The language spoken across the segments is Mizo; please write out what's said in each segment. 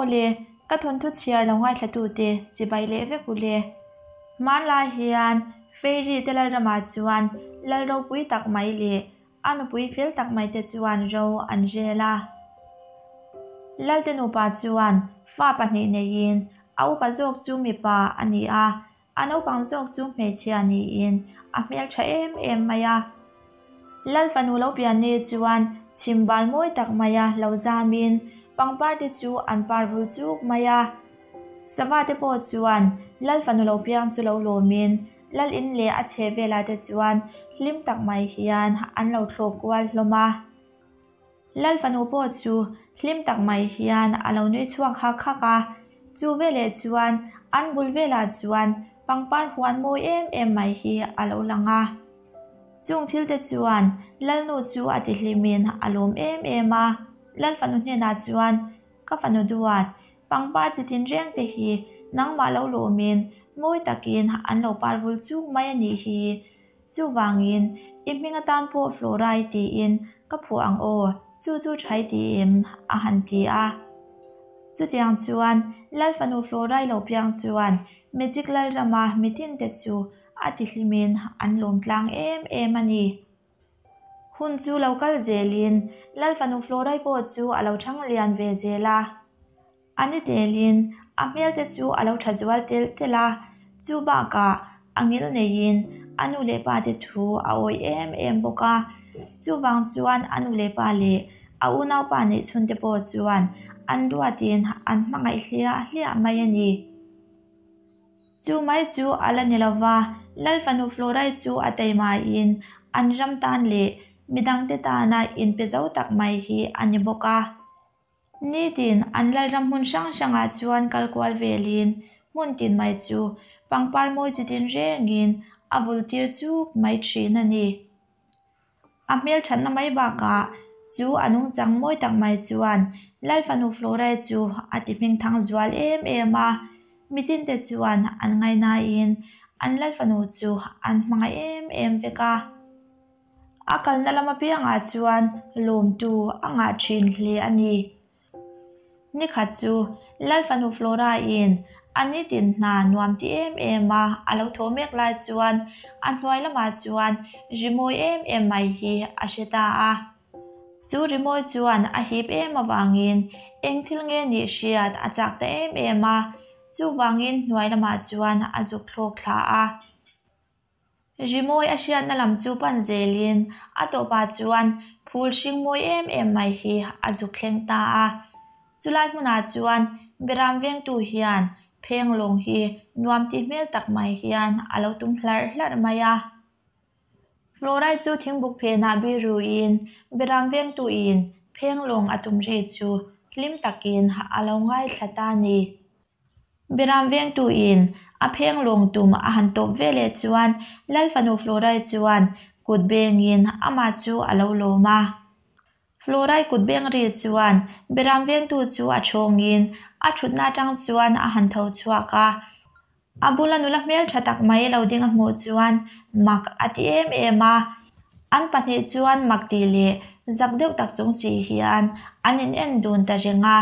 Aw le, ka thawnthu chhiar lo ngaithlatute chibai leh vek u le. Hmanlai hian Fairy te Lalramah chuan Lal ropui tak mai leh a nupui fel tak mai te chuan ro an rel a. Lalte nupa chuan fa pahnih neiin a upa zawk chu mipa a ni a, A naupang zawk chu hmeichhia niin a hmeltha em em mai a. Lal fanu lo pian ni chuan chhimbal mawi tak maia lo zamin pangpar te chu an par vul chuk mai a. Sava te pawh chuan Lal fanu lo piang chu lo lawmin Lal in leh a chheh velah te chuan hlim tak mai hian an lo thlawk kual hlawm a. Lal fanu pawh chu hlim tak mai hian a lo nui chhuak hak hak a, chu veleh chuan an bul velah chuan pangpar huan mawi em em mai hi a lo lang a. Chung thil te chuan Lalnu chu a ti hlimin a lawm em em a, Lal fanu hnenah chuan, Ka fanu duat, pangpar chi tin reng te hi nangmah lo lawmin mawi takin an lo par vul chuk mai a nih hi. Chuvangin, i hming atan pawh Florai tiin ka phuah ang aw, chu chu ṭhai ti em? a han ti a. Chutiang chuan Lal fanu Florai lo piang chuan Magic Lalrama mitinte chu a tihlimin an lawm tlang em em a ni. Hun chu lo kal zelin Lal fanu Florai pawh chu a lo ṭhang lian ve zel a. A ni telin a hmel te chu a lo tha zual telh telh a, chu bakah a ngil neiin a nu leh pa te thu a awih em em bawk a. Chuvang chuan a nu leh pa leh a unaupa neih chhun te pawh chuan an duatin an hmangaih hliah hliah mai a ni. Chu mai chu a la ni lova, Lal fanu Florai chu a teimain an ram tan leh midangte tana inpe zo tak mai hi a ni bawk a. Nitin an lalram hmun hrang hrangah chuan kal kual velin hmun tin mai chu pangpar mawi chi tin rengin a vul tir chuk mai thin a ni. A hmelthatna mai bakah chu a nungchang mawi tak mai chuan Lal fanu Florai chu a ti hmingthang zual em em a, mitinte chuan an ngaihnain an Lal fanu chu an hmangaih em em vek a. A kalna lam apiangah chuan lawmtu a ngah thin hle a ni. Nikhat chu Lal fanu Flora-in a nitin hna nuam ti em em a a lo thaw mek lai chuan a hnuai lamah chuan rimawi em em mai hi a hre ta a. Chu rimawi chuan a hip em avangin eng thil nge nih hriat a chak ta em em a, chuvangin hnuai lamah chuan a zuk thlawk thla a. Rimawi a hriatna lam chu pan zelin a tawpah chuan phul hring mawi em em mai hi a zuk thleng ta a. Chulai hmunah chuan Beram vengtu hian phenglawng hi nuam ti hmel tak mai hian a lo tum hlarh hlarh mai a. Florai chu thingbuk phenah biruin Beram vengtuin phenglawng a tum ri chu hlim takin a lo ngaithla ta a ni. Beram vengtuin a pheng lawng tum a han tawp veleh chuan Lal fanu Florai chuan kut bengin amah chu a lo lawm a. Florai kut beng ri chuan Beram vengtu chu a thawngin a thutna atang chuan a han tho chhuak a. A bula nula hmeltha tak mai lo ding a hmuh chuan mak a ti em em a. An pahnih chuan mak tih leh zak deuh tak chung chi hian an in en dun ta reng a.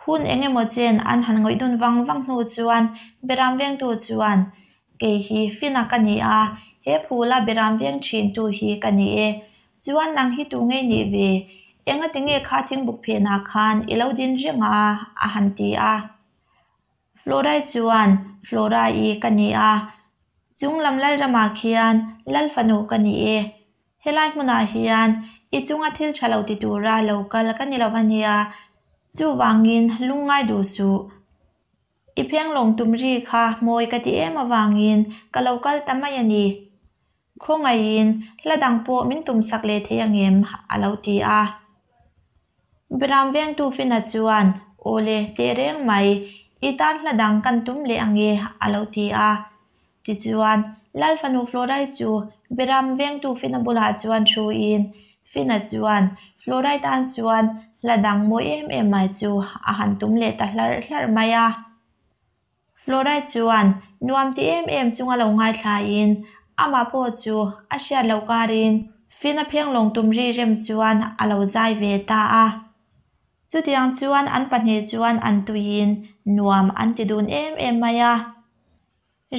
Hun eng emaw chen an han ngawih dun vang vang hnu chuan Beram vengtu chuan, Kei hi Fina ka ni a, he phula Beram veng thintu hi ka ni e. Chuan nang hi tu ngei nih ve? Engati nge kha thingbuk phenah khan i lo din reng a? a han ti a. Florai chuan, Flora-i ka ni a, chung lam Lalramah khian Lal fanu ka ni e. Helai hmunah hian i chunga thil tha lo ti tura lo kal ka ni lo a nia, chuvangin lungngai duh suh. I phenglawng tum ri kha mawi ka ti em avangin ka lo kal ta mai a ni. Khawngaihin hla dang pawh min tumsak leh thei angem? a lo ti a. Beram vengtu Fina chuan, Aw le, teh reng mai, i tan hla dang kan tum leh ange, a lo ti a. Tichuan, Lal fanu Florai chu Beram vengtu Fina bulah chuan thuin, Fina chuan Florai tan chuan hla dang mawi em em mai chu a han tum leh ta hlarh hlarh mai a. Florai chuan nuam ti em em chunga lo ngaithlain amah pawh chu a hriat loh karin Fina phenglawng tum ri rem chuan a lo zai ve ta a. Chutiang chuan an pahnih chuan an tuiin nuam an ti dun em em mai a.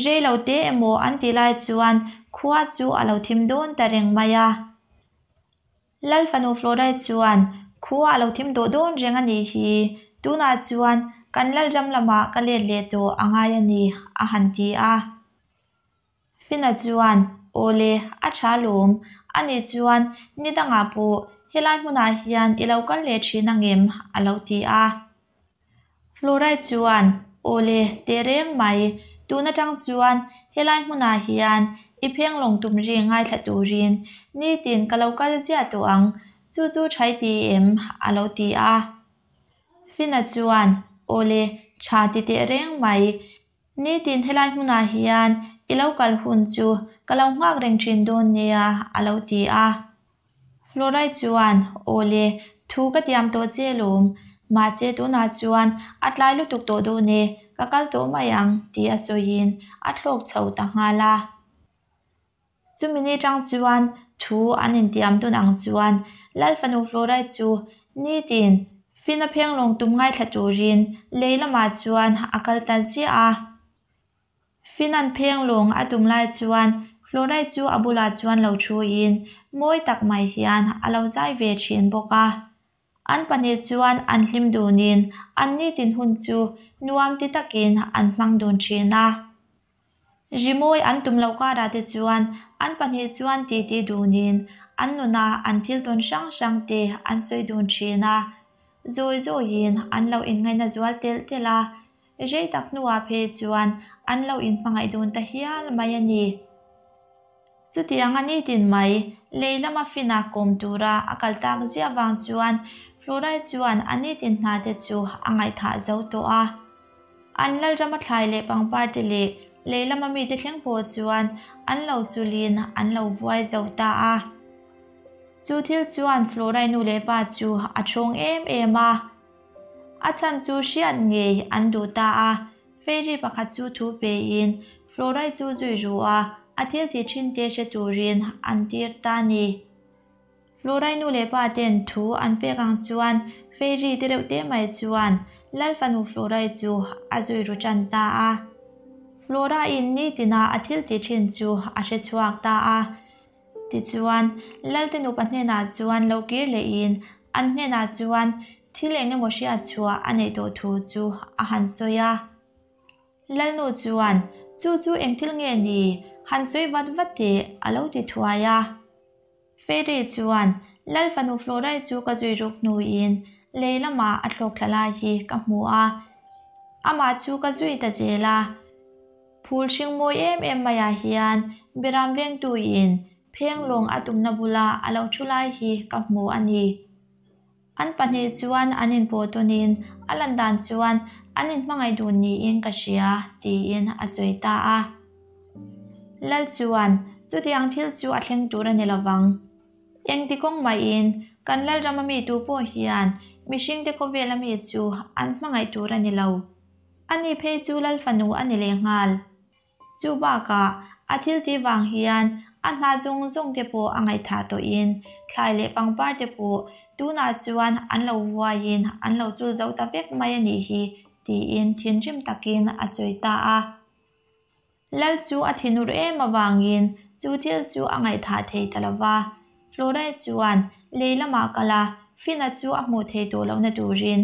Rei lo te emaw an ti lai chuan khua chu a lo thim dawn ta reng mai a. Lal fanu Florai chuan khua a lo thim dawh dawn reng a nih hi, tunah chuan kan Lalram lamah ka let leh tawh a ngai a ni, a han ti a. Fina chuan, Awle, a tha lawm. Ani chuan, Ni dangah pawh helai hmunah hian i lo kal leh thin angem? a lo ti a. Florai chuan, Awle, teh reng mai. Tun atang chuan helai hmunah hian i phenglawng tum ri ngaithla turin nitin ka lo kal ziah tawh ang. Chu chu tha i ti em? a lo ti a. Fina chuan, Awle, tha ti teh reng mai. Nitin helai hmunah hian i lo kal hun chu ka lo nghak reng thin dawn nia, a lo ti a. Florai chuan, Awle, thu ka tiam tawh che lawm. Mahse tunah chuan a tlai lutuk tawh dawn e, ka kal tawh mai ang, ti a sawiin a thlawk chho ta nghal a. Chumi ni tang chuan thu an intiam dun ang chuan Lal fanu Florai chu nitin Fina phenglawng tum ngaithla turin lei lamah chuan a kal ta ziah a. Finan phenglawng a tum lai chuan Florai chu a bulah chuan lo thuin mawi tak mai hian a lo zai ve thin bawk a. An pahnih chuan an hlim dunin an nitin hun chu nuam ti takin an hmang dun thin a. Rimawi an tum loh karah te chuan an pahnih chuan titi dunin an nuna an thil tawn hrang hrang te an sawi dun thin a. Zawi zawiin an lo inngaihna zual telh telh a, rei tak hnuah phei chuan an lo inhmangaih dun ta hial mai a ni. Chutiang a nitin mai, lei lama fina kawm tura a kal tak ziah vang chuan Florai chuan a nitin hna te chu a ngaihthah zo tawh a. An lalrama thlai leh pangpar te leh lei lama mite thleng pawh chuan an lo chulin an lo vuai zo ta a. Chu thil chuan Florai nu leh pa chu a thawng em em a. A chhan chu hriat ngei an duh ta a. Fairy pakhat chu thu pein Florai chu zui ru a, a thil tih thin te hre turin an tir ta a ni. Florai nu leh pa ten thu an pek ang chuan Fairy te reuh te mai chuan Lal fanu Florai chu a zui ru tan ta a. Flora-in nitina a thil tih thin chu a hre chhuak ta a. Tichuan, Lalte nupa hnenah chuan lo kir lehin an hnenah chuan thil eng emaw hriat chhuah a neih tawh thu chu a han sawi a. Lalnu chuan, Chu chu eng thil nge ni? Han sawi vat vat teh, a lo ti thuai a. Fairy chuan, Lal fanu Florai chu ka zui ruk hnuin lei lamah a thlawk thla lai hi ka hmu a, amah chu ka zui ta zel a. Phul hring mawi em em maiah hian Beram vengtuin phenglawng a tumna bula a lo thu lai hi ka hmu a ni. An pahnih chuan an inpawh tawnin a lan dan chuan an inhmangaih dun niin ka hria, tiin a sawi ta a. Lal chuan, Chutiang thil chu a thleng tur a ni lovang. Engti kawng mahin kan Lalrama mi tu pawh hian mihringte khawvela mi chu an hmangaih tur a ni lo. Ani phei chu Lal fanu a ni lehnghal. Chu bakah a thil tih vang hian a hna zawng zawng te pawh a ngaihthah tawhin thlai leh pangpar te pawh tunah chuan an lo vuaiin an lo chul zo ta vek mai a nih hi tiin thinrim takin a sawi ta a. Lal chu a thinur em avangin chu thil chu a ngaihthah thei ta lo va. Florai chuan lei lamah kal a, Fina chu a hmuh thei tawh lohna turin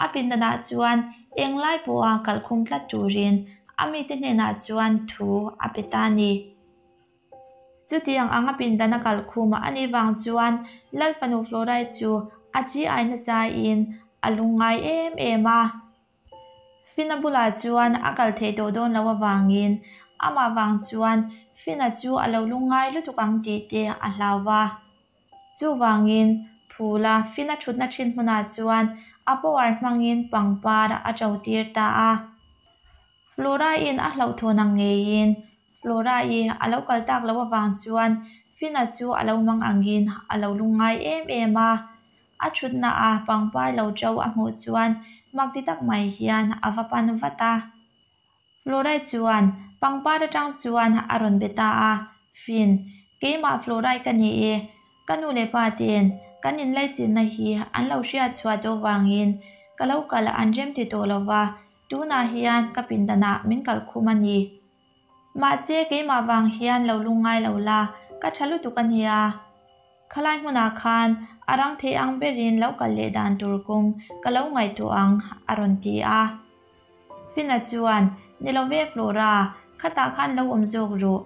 a pindanah chuan englai pawha kalhkhum tlat turin a mite hnenah chuan thu a pe ta a ni. Chutiang anga pindana kalhkhum a nih vang chuan Lal fanu Florai chu a chi ai nasain a lungngai em em a. Fina bulah chuan a kal theih tawh dawn loh avangin amah vang chuan Fina chu a lo lungngai lutuk ang tih te a hlau va. Chuvangin Phula Fina thutna thin hmunah chuan a power hmangin pangpar a to tir ta a. Flora-in a hlauhthawn ang ngeiin Flora-i a lo kal tak loh avang chuan Fina chu a lo mang angin a lo lungngai em em a. A thutna a pangpar lo to a hmuh chuan mak ti tak mai hian a va pan vat a. Florai chuan pangpar atang chuan a rawn be ta a, Finn, keimah Florai ka ni e, ka nu leh pa ten Kan inlaichinna hi an lo hriat chhuah tawh vangin ka lo kal an rem ti tawh lo va, tunah hian ka pindanah min kal khum a ni. Mahse keimah vang hian lo lungngai lo la, ka tha lutuk a nia. Khalai hmunah khan a rang thei ang berin lo kal leh dan tur kawng ka lo ngaihtuah ang, a rawn ti a. Fina chuan, Ni lo ve Flora, khatah khan lo awm zawk rawh.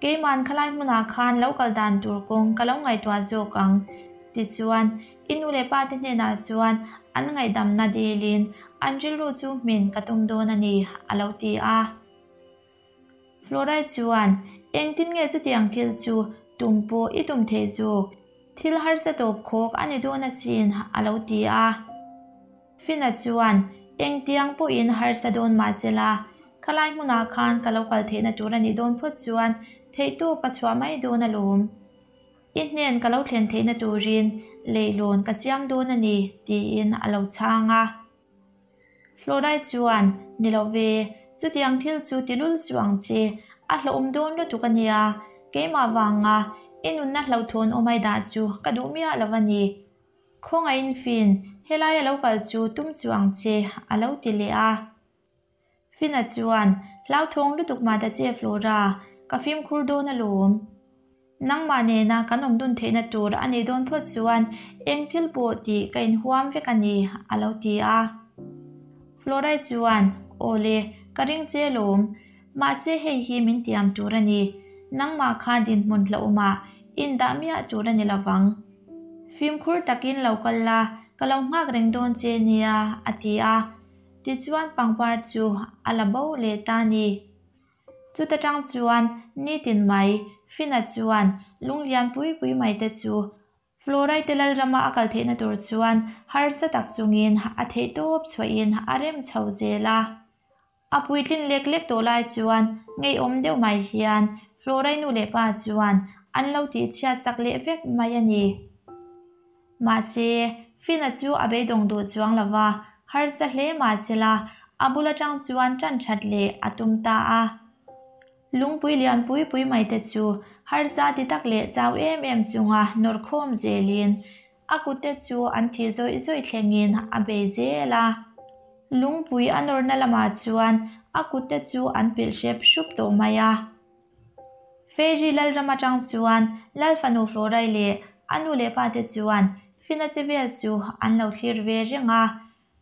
Keiman khalai hmunah khan lo kal dan tur kawng ka lo ngaihtuah zawk ang. Tichuan, i nu leh pa te hnenah chuan an ngaihdamna dilin an rilru chu hmin ka tum dawn a ni, a lo ti a. Florai chuan, Engtin nge chutiang thil chu tum pawh i tum thei zawk? Thil harsa tawp khawk a ni dawn asin, a lo ti a. Fina chuan, Engtiang pawhin harsa dawn mah se la, khalai hmunah khan ka lo kal theihna tur a nih dawn phawt chuan theihtawp ka chhuah mai dawn alawm. I hnen ka lo thlen theihna turin leihlawn ka siam dawn a ni, tiin a lo chhang a. Florai chuan, Ni lo ve, chutiang thil chu ti lul suh ang che, a hlauhawm dawn lutuk a nia, keimah vanga i nunna hlauhthawn awm ai dah chu ka duh miah lo a ni. Khawngaihin Finn, helai a lo kal chu tum chu ang che, a lo ti leh a. Finn-a chuan, Hlauthawng lutuk mah ta che Flora, ka fimkhur dawn alawm. Nangmah nena kan awm dun theihna tur a nih dawn phawt chuan eng thil pawh tih ka inhuam vek a ni, a lo ti a. Flora-i chuan, Aw le, ka ring che alawm. Mahse hei hi min tiam tur a ni. Nangmah kha dinhmun hlauhawmah indah miah tur a ni lovang. Fimkhur takin lo kal la, ka lo nghak reng dawn che nia, a ti a. Tichuan pangpar chu a la bo leh ta ni. Chuta tang chuan nitin mai Fina chuan lunglian pui pui mai te chu Fluorite lalrama a kal theihna tur chuan harsa tak chungin a theihtawp chhuahin a rem chho zel a. A puitlin lek lek tawh lai chuan ngeiawm deuh mai hian Florai nu leh pa chuan an lo tihchhiat chak leh vek mai a ni. Mahse, Fina chu a beidawng duh chuang lo va, harsa hle mah sela a bul atang chuan tan that leh a tum ta a. Lungpui lian pui pui mai te chu harsa ti tak leh chau em em chunga nawr khawm zelin A kutte chu an thih zawih zawih thlengin a bei zel a. Lungpui a nawrna lamah chuan a kutte chu an pilh hrep hrup tawh mai a. Fairy Lalram atang chuan Lal fanu Florai leh a nu leh pate chuan Fina che vel chu an lo thlir ve reng a.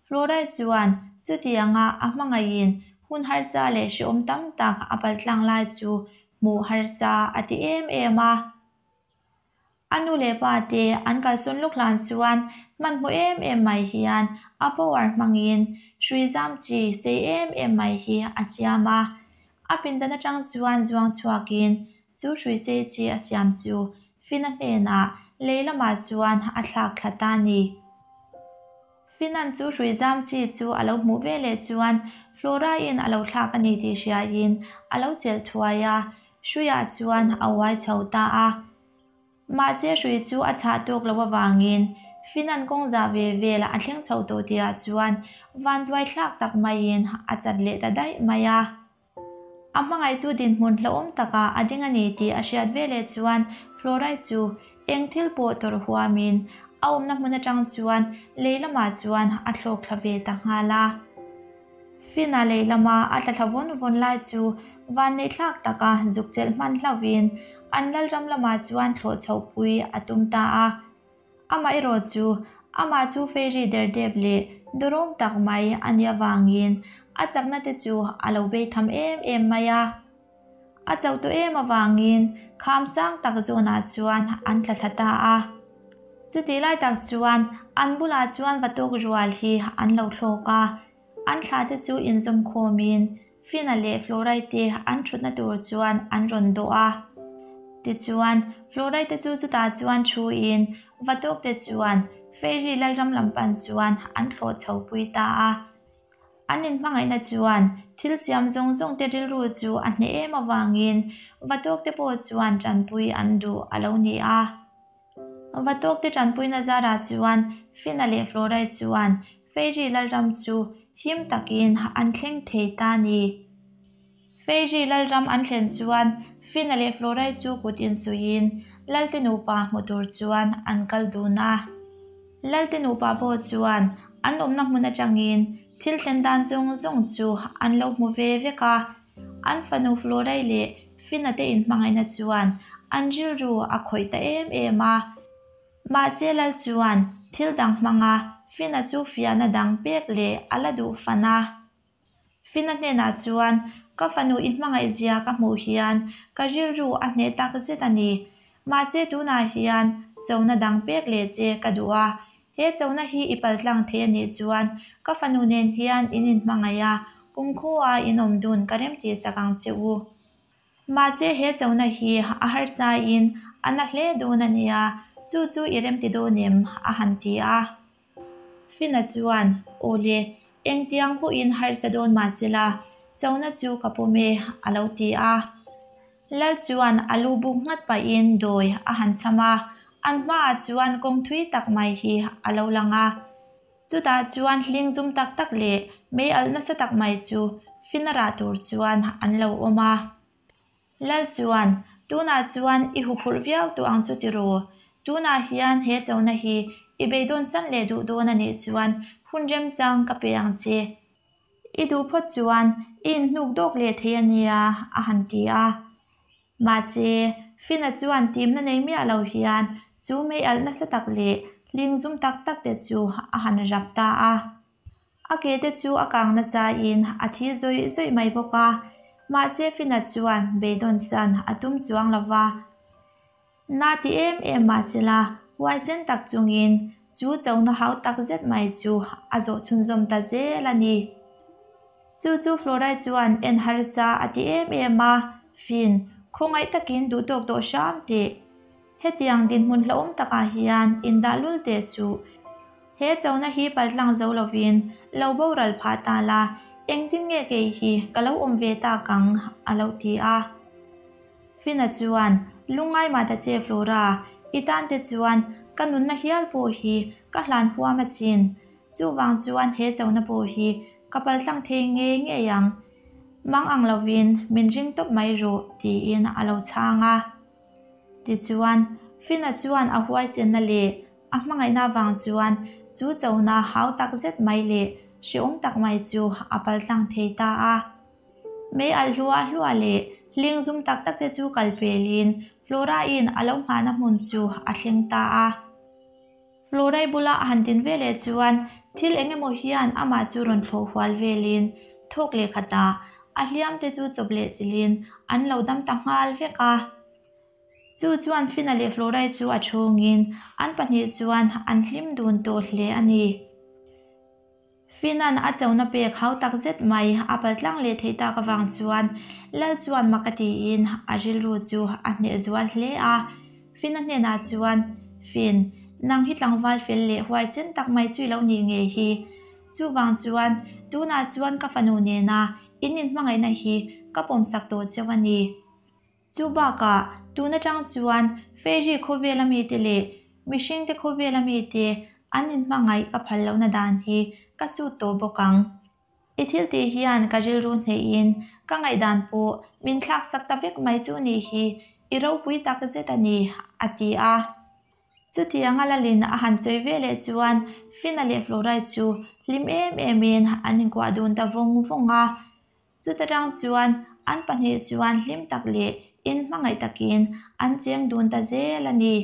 Florai chuan chutianga a hmangaihin hun harsa leh hrehawm tam tak a paltlang lai chu hmuh harsa a ti em em a. A nu leh pa te an kalsawn lawk hlan chuan hmanhmawh em em mai hian a power hmangin hrui zam chi sei em em mai hi a siam a. A pindan atang chuan zuang chhuakin chu hrui sei chi a siam chu Fina hnenah lei lamah chuan a thlak thla ta a ni. Finan chu hrui zam chi chu a lo hmuh veleh chuan Flora-in a lo thlak a ni tih hriain a lo chelh thuai a, hruiah chuan a uai chho ta a. Mahse hrui chu a chhah tawk loh avangin Finan kawng zah ve vel a thleng chho tawh tihah chuan vanduai thlak tak maiin a chat leh ta daih mai a. A hmangaih chu dinhmun hlauhawm takah a ding a ni tih a hriat veleh chuan Florai chu eng thil pawh tawrh huamin a awmna hmun atang chuan lei lamah chuan a thlawk thla ve ta nghal a. Fina lei lama a tla thla vawn vawn lai chu vanneihthlak taka zuk chelh hman hlauhin an lalram lamah chuan thlawh chhohpui a tum ta a. Amaherawh chu, amah chu fairy derdep leh duhrawm tak mai a nih avangin a chakna te chu a lo bei tham em em mai a. A chauh tawh em avangin kham sang tak zawnah chuan an tla thla ta a. Chutih lai tak chuan an bulah chuan va tawk rual hi an lo thlawk a, an thla te chu inzawm khawmin Fina leh Florai te an thutna tur chuan an rawn dawh a. Tichuan, Florai te chu chutah chuan thuin Vatawk te chuan Fairy Lalram lam pan chuan an thlawh chho pui ta a. An inhmangaihna chuan thil siam zawng zawng te rilru chu a hneh em avangin Vatawk te pawh chuan tanpui an duh a lo ni a. Vatawk te tanpuina zarah chuan Fina leh Florai chuan Fairy Lalram chu him takin an thleng thei ta ni. Fairy lalram an thlen chuan Fina leh Florai chu kut insuihin Lalte nupa hmu tur chuan an kal dun a. Lalte nupa pawh chuan an awmna hmun atangin thil thlen dan zawng zawng chu an lo hmu ve vek a. An fanu Florai leh Fina te inhmangaihna chuan an rilru a khawih ta em em a. Mahse Lal chuan thil dang hmanga Fina chu fiahna dang pek leh a la duh fan a. Fina hnenah chuan, Ka fanu i hmangaih zia ka hmuh hian ka rilru a hneh tak zet a ni. Mahse tunah hian chona dang pek leh che ka duh a. He chona hi i paltlang thei a nih chuan ka fanu nen hian in inhmangaih a, kumkhua in awm dun ka remtihsak ang che u. Mahse he chona hi a harsa in a na hle dawn a nia, chu chu i remti dawn em? a han ti a. Fina chuan, Aw le, engtiang pawhin harsa dawn mah sela, chona chu ka pawm e, a lo ti a. Lal chuan a lu buk nghat pahin dawi a han cham a, an hmaah chuan kawng thui tak mai hi a lo lang a. Chutah chuan hling zum tak tak leh mei alh nasa tak mai chu Fina rah tur chuan an lo awm a. Lal chuan, Tunah chuan i huphurh viau tawh ang chu tiraw? Tunah hian he chona hi i beidawn san leh duh dawn a nih chuan hun remchang ka pe ang che. I duh phawt chuan i inhnuk dawk leh thei a nia, a han ti a. Mahse, Fina chuan timna nei miah lo hian chu mei alh nasa tak leh hling zum tak tak te chu a han rap ta a. A ke te chu a kang nasa in a thi zawih zawih mai bawk a, mahse Fina chuan beidawn san a tum chuang lo va. Na ti em em mahsela huaisen tak chungin chu chona hau tak zet mai chu a zawh chhunzawm ta zel a ni. Chu chu Florai chuan en harsa a ti em em a, Fin, khawngaih takin duhtawk tawh hram teh. Hetiang dinhmun hlauhawm takah hian indah lul teh suh. He chona hi paltlang zo lovin lo boral phah ta la, engtin nge kei hi ka lo awm ve tak ang? a lo ti a. Fina chuan, Lungngai mah ta che Flora, i tan te chuan ka nunna hial pawh hi ka hlan huam asin. Chuvang chuan he chona pawh hi ka paltlang thei ngei ngei ang. Mang ang lovin min ring tawp mai rawh, tiin a lo chhang a. Tichuan, Fina chuan a huaisenna leh A hmangaihna avang chuan chu chona hau tak zet mai leh hrehawm tak mai chu a paltlang thei ta a. Mei alh hluah hluah leh hling zum tak tak te chu kal pelin Flora-in a lo nghahna hmun chu a thleng ta a. Flora-i bula a han din veleh chuan thil eng emaw hian amah chu rawn thlawh hual velin thawk leh khatah a hliam te chu chawp leh chilhin an lo dam ta nghal vek a. Chu chuan Fina leh Florai chu a chhungin an pahnih chuan an hlim dun tawh hle a ni. Fina'n a chona pek hau tak zet mai a paltlang leh theih tak avang chuan Lal chuan mak a tiin a rilru chu a hneh zual hle a. Fina hnenah chuan, Fin, nang hi tlangval fel leh huaisen tak mai chu i lo nih ngei hi. Chuvang chuan tunah chuan ka fanu nena in inhmangaihna hi ka pawmsak tawh cheu a ni. Chu bakah, tun atang chuan Fairy khawvela mite leh mihringte khawvela mite an inhmangaih ka phal lohna dan hi ka sut tawh bawk ang. I thil tih hian ka rilru hnehin ka ngaihdan pawh min thlaksak ta vek mai chu nih hi i ropui tak zet a ni, a ti a. Chutianga lalin a han sawi ve leh chuan Fina leh Florai chu hlim em emin an inkuah dun ta vawng vawng a. Chuta tang chuan an pahnih chuan hlim tak leh inhmangaih takin an cheng dun ta zel a ni.